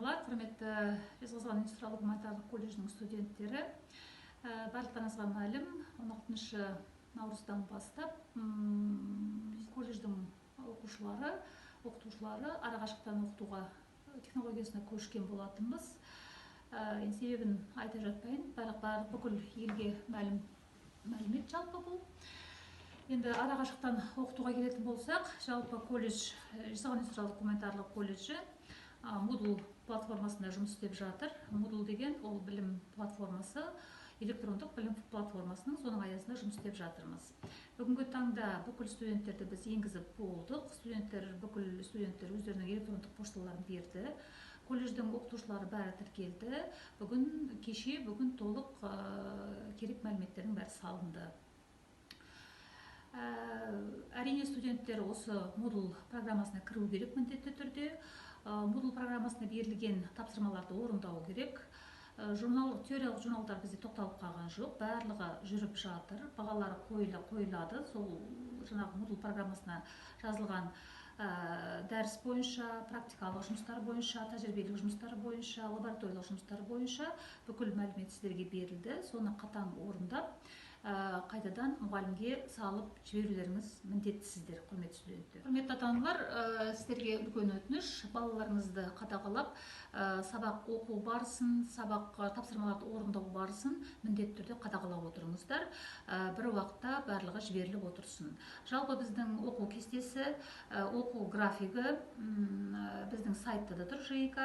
Ата-аналар, құрметті Жезқазған индустриалды гуманитарлық колледжінің студенттері, барлықтарыңызға мәлім, 16 наурыздан бастап колледждің оқушылары, оқытушылары арақашықтан оқытуға технологиясына көшкен болатынбыз. Енді себебін айта жатпайын, барлық бүкіл елге мәлім мәлімет жалпы бұл. Енді арақашықтан оқытуға келетін болсақ, жалпы колледж, Жезқазған индустриалдық гуманитарлық колледжі Moodle платформасында жұмыс істеп жатыр. Moodle деген ол білім платформасы, электрондық білім платформасының, соның аясында жұмыс істеп жатырмыз. Бүгінгі таңда бүкіл студенттерді біз енгізіп болдық. Бүкіл студенттер өздерінің электрондық пошталарын берді. Колледждің оқытушылары бәрі тіркелді. Бүгін, кеше, бүгін толық керек мәліметтердің бәрі салынды. Әрине, студенттер осы Moodle программасына кіру керек міндетті түрде. Moodle программасына берілген тапсырмаларды орындау керек. Журнал, теориялық журналдар бізде тоқталып қалған жоқ, барлығы жүріп жатыр, бағалары қойылады. Сол жаңағы Moodle программасына жазылған дәріс бойынша, практикалық жұмыстар бойынша, тәжірибелік жұмыстар бойынша, лабораториялық жұмыстар бойынша бүкіл мәлімет сіздерге берілді. Соны қатаң орындап, қайтадан мұғалімге салып жіберулеріңіз міндеттісіздер, құрметті студенттер. Құрметті ата-аналар, сіздерге үлкен өтініш: балаларыңызды қадағалап, сабақ оқу барысын, сабақ тапсырмаларды орындау барысын міндетті түрде қадағалап отырыңыздар. Бір уақытта барлығы жіберіліп отырсын. Жалпы біздің оқу кестесі, оқу графигі біздің сайтта да тұр, ЖИК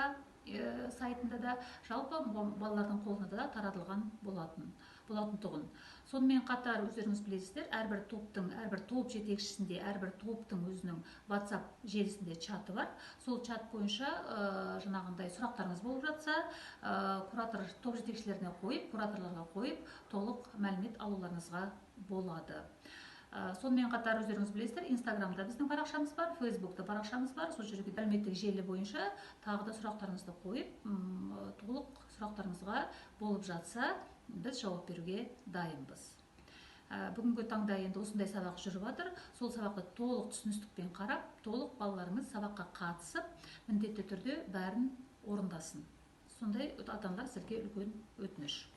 сайтында да, жалпы балалардың қолына да таратылған болатын тұғын. Сонымен қатар өздеріңіз білесіздер, әрбір топтың, әрбір топ жетекшісінде, әрбір топтың өзінің WhatsApp желісінде чаты бар. Сол чат бойынша жаңағындай сұрақтарыңыз болып жатса, куратор топ жетекшілеріне қойып, кураторларға қойып, толық мәлімет алуларыңызға болады. Сонымен қатар өздеріңіз білесіздер, Инстаграмда біздің парақшамыз бар, Фейсбукта парақшамыз бар. Сол жерге әлеуметтік желі бойынша тағы да сұрақтарыңызды қойып, толық сұрақтарыңызға болып жатса, біз жауап беруге дайынбыз. Бүгінгі таңда енді осындай сабақ жүріп жатыр. Сол сабақты толық түсіністікпен қарап, толық балаларыңыз сабаққа қатысып, міндетті түрде бәрін орындасын. Сондай ата-аналар, сізге үлкен өтініш.